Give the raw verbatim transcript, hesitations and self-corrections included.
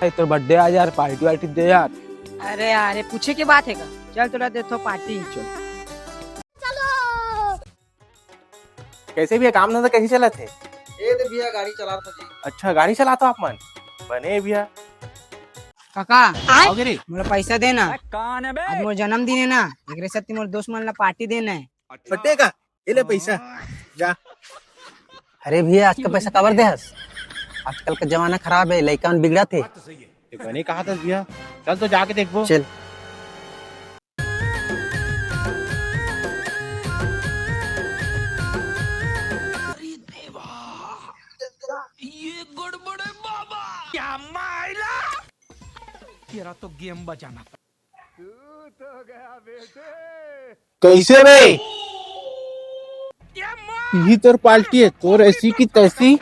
ए, तोर बर्थडे आज यार, पार्टी वार्टी दे यार। अरे यार, ये पूछे के बात हे का? चल, तोला देथों पार्टी। चल। कैसे भैया, काम धंधा कैसे चलत हे? ए दे भैया, गाड़ी चलाथों जी। अच्छा, गाड़ी चलाथो आप मन? बने भैया। काका, आओगे रे। मोला पैसा देना। आज मोर जन्मदिन हे ना, एकरे सेती मोर दोस्त मन ला पार्टी देना हे। बर्थडे का? ये ले पैसा, जा। अरे भैया, आज का पैसा काबर दे हस? आजकल का जमाना खराब हे, लइका मन बिगड़त हे। ते बने कहा था भैया, चल तो जाके देखबो। चल। ये गड़बड़े बाबा, क्या मायला? तेरा तो गेम बजाना। कैसे बे? यही तोर पार्टी हे, तोर ऐसी की तैसी।